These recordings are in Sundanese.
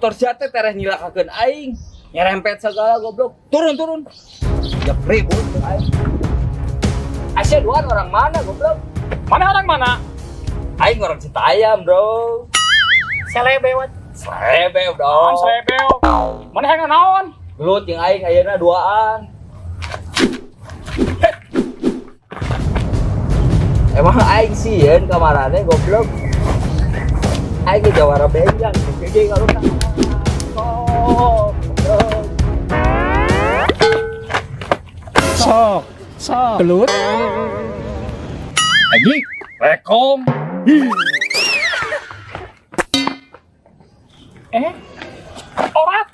Motor sia teh tereh nyilakakeun aing. Nyerempet segala goblok. Turun turun. Ya ribut aing. Asia duaan orang mana goblok? Mana orang mana? Aing orang Citayam, bro. Selebewat. Selebe, bro. Naon selebeo? Mana hayang naon? Gelut jeung aing ayeuna duaan. Emang aing sieun kamarane goblok. Aing ge jawara benjang, gege ngarusak. Oh, goblok. Sok, sok. Gelut. Anjing, rekom. Eh. Orat.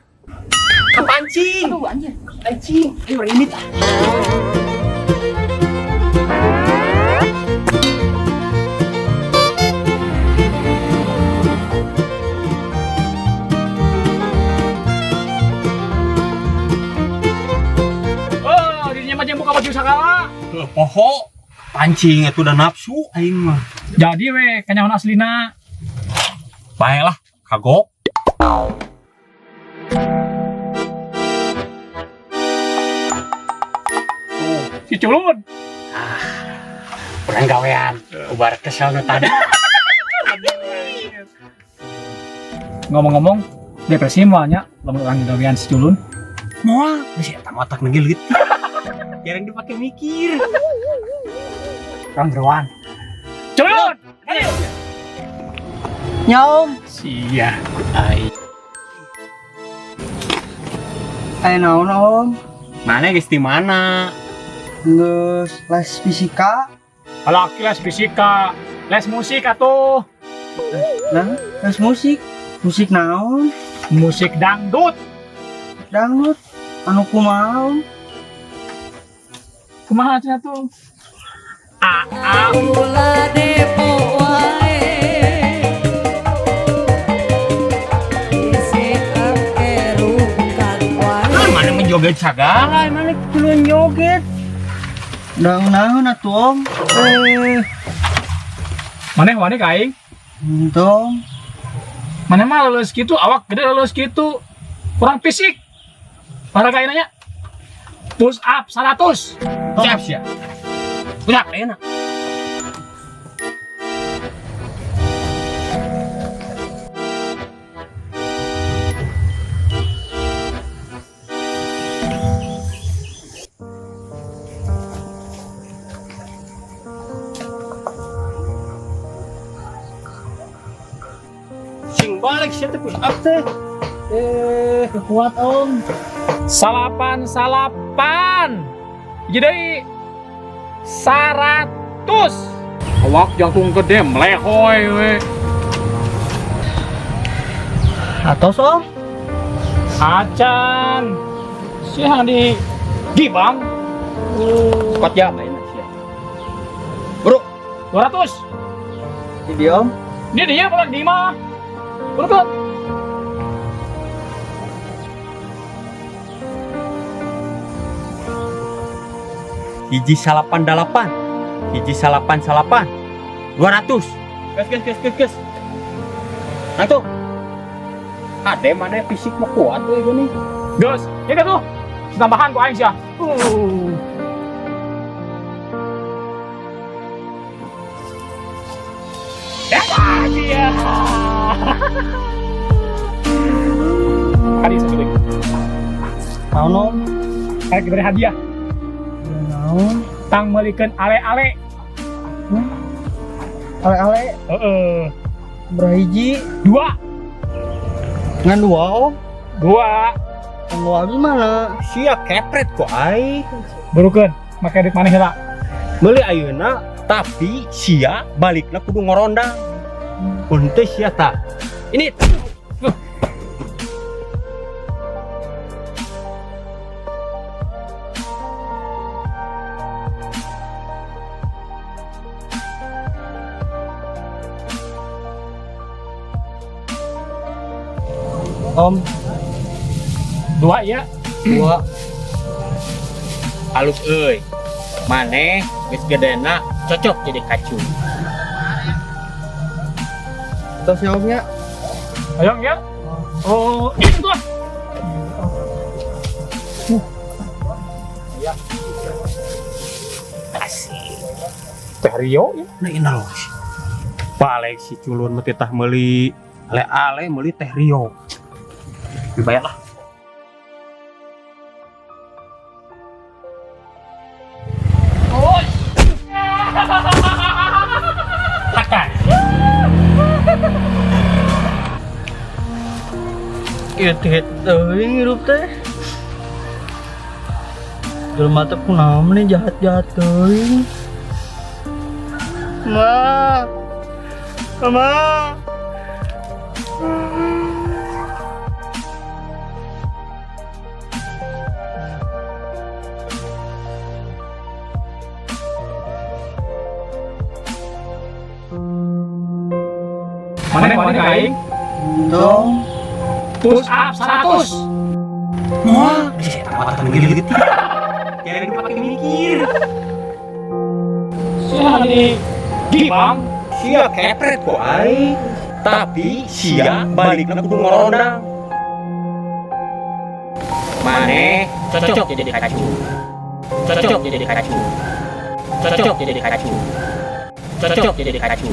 Kepancing. Aduh anjir. Anjing, ayo orang ini. Oh, dirinya mah jeung buka baju sagala. Poho pancing itu udah nafsu aing mah. Jadi we kanyahoan aslina. Bae lah, kagok. Si Culun. Kurang gawean, ubar kesel nu tadi. Ngomong-ngomong, depresi moalnya lamun urang gawean si Culun. Moal, geus eta mah otak lagi leutik. Jarang dipakai mikir. Urang jeroan. Culun. Ayo. Nyaom, Sia. Ai. aya naon Om? Mana geus di mana? Geus les fisika. Laki les fisika, les musik atuh. Nah, les musik. Musik naon? Musik dangdut. Dangdut. Anu kumaha? Om? Kumaha cenah tuh? A A Ulah depo wae isi kerukan wae. Ah, mana menjoget sagala, mana kudu joget. Dang naon atuh Om? Maneh wani ka aing? Henteu. Maneh mah lulus kitu, awak gede lulus kitu. Kurang fisik. Para ka nanya. Push up 100. Siap siap. Udah, enak. Sing balik sia teh push up teh. Kuat Om. Salapan salapan. Jadi 100. Awak jangkung gede melehoy we. Atos Om. Acan. Si hang di Gibang. Squat jam ayeuna sia. Bro, 200. Di dieu Om. Ini dia bukan di mah. Bro. Hiji salapan dalapan, hiji salapan salapan, 200. Gas gas gas gas gas. Nah tuh, ade mana fisik mah kuat tuh ieu nih. Gus, ini tuh. Tambahan ku aing sia. Ya, iya. Hadiah satu lagi. Naon Om? Kayak diberi hadiah. Naon? Tang meulikeun ale-ale. Ale-ale Heeh. berapa hiji? Dua. Ngan dua Om. Dua. Ngan dua gimana? Sia kepret kok aing. Burukeun, make duit maneh heula. Meuli ayeuna tapi sia balikna kudu ngorondang. Pun teh sia ta. Ini Om, Dua ya. dua. Halus euy. Maneh geus gedena cocok jadi kacu. Atos ya Om ya. Ayo ya. Oh, itu ah. Ya. Asik. Teh Rio ya. Nah, ini loh. Balik si culun mah titah meuli ale-ale meuli teh Rio. Dibayar lah. Oh. Hakan. Ieu teh teuing hirup teh. Jelema teh kunaon nih jahat-jahat teuing. Ma. Ma. Mana mana ka aing? Dong. Push up 100. Moal, si eta mah teu geulit. Jangan dipake mikir. Sia di gibang. Sia kepret ku aing. Tapi sia balikna kudu ngorondang. Maneh cocok jadi kacu. Cocok jadi kacu. Cocok jadi kacu. Cocok jadi kacu.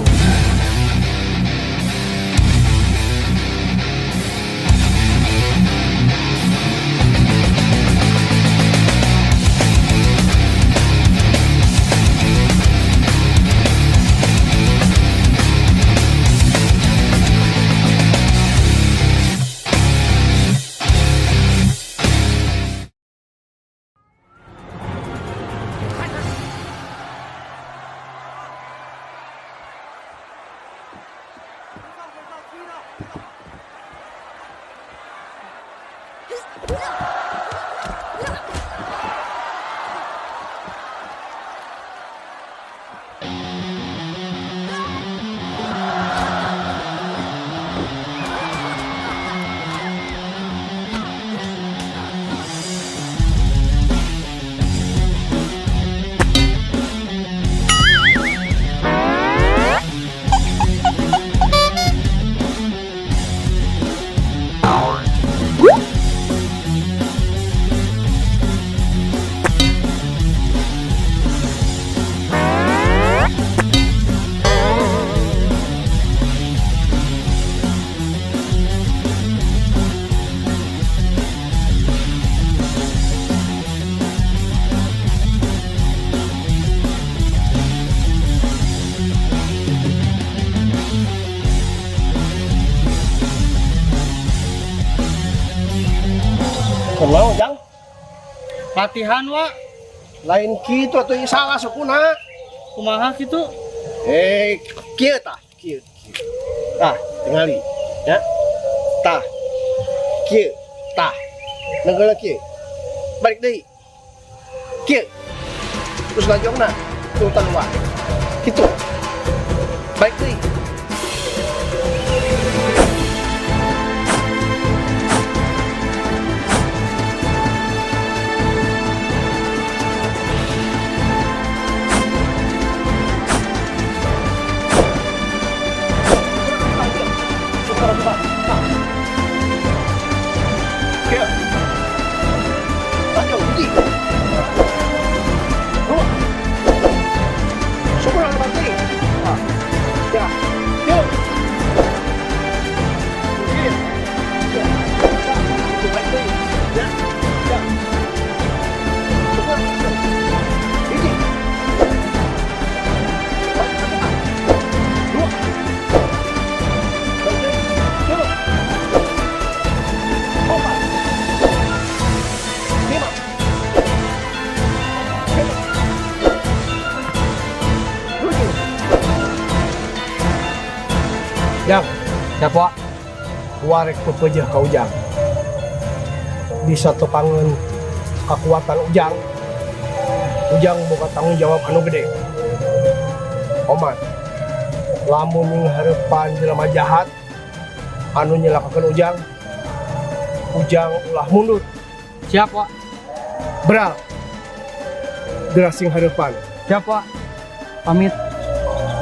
Kumaha, Jang? Latihan, Wak. Lain kitu atuh, ieu salah sukuna. Kumaha kitu? Eh, kieu tah, kieu. Kieu. Tah, tingali. Ya. Tah. Kieu, tah. Nenggel kieu. Balik deui. Kieu. Terus lanjongna turutan dua. Kitu. Balik deui. Kieu. Lanjong hiji. Dua. Sukuna lebar teuing. Tah. Ya. Yuk. Kieu. Ya. Tah. Itu balik deui. Ya. Ya. Sukuna lanjong. Hiji. Balik ke tengah. Dua. Balik deui. Tilu. Opat. Lima. Genep. Tujuh. Jang, Siap, Wak. warek pepeujeuh ka Ujang. Bisa tepangeun kekuatan Ujang. Ujang boga tanggung jawab anu gede. Omat, lamun nyinghareupan jelema jahat anu nyelakakeun Ujang, Ujang ulah mundur. Siap, Wak. Beral. Geura sing hareupan. Siap, Wak. Pamit.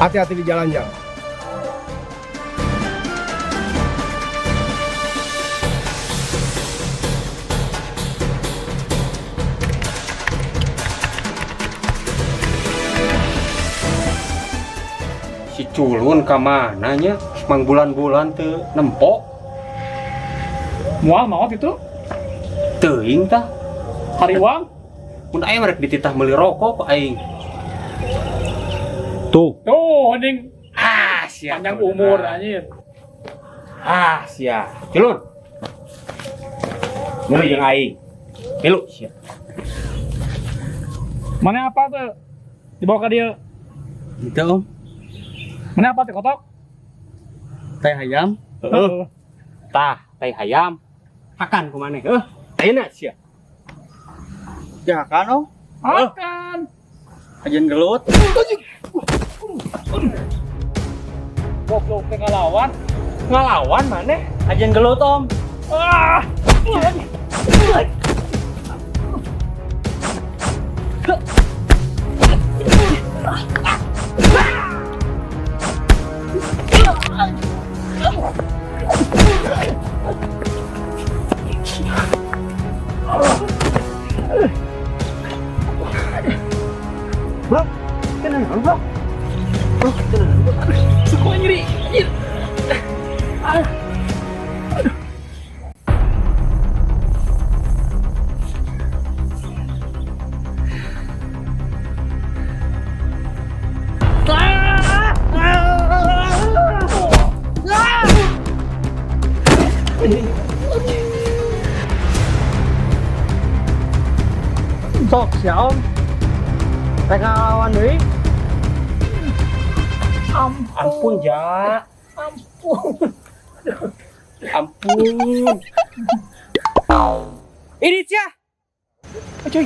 Hati-hati di jalan, Jang. Culun ka mana nya? Mang bulan-bulan teu nempo. Moal maot itu. Teuing tah. Hariwang. Mun aing rek dititah meuli rokok ku aing. Tuh. Tuh, anjing Ah, sia. panjang umur anjir. Ah, sia. Culun. Milu jeung aing. Milu sia. Mana apa tuh? Dibawa ke dia. Itu om, Mana apa tuh kotok? tai hayam. Heeh. Tah, tai hayam. Makan ku maneh. Heuh. Ayeuna sia. Ya kan om, Makan. ajen gelut. Goblok teh ngelawan. Ngalawan maneh. Ajen gelut om. Ah. Suku nyeri. Anjir. Sok sia om. Rek ngalawan deui. Ampun, Ja. Ampun. Ampun. Ini cia. Cuy.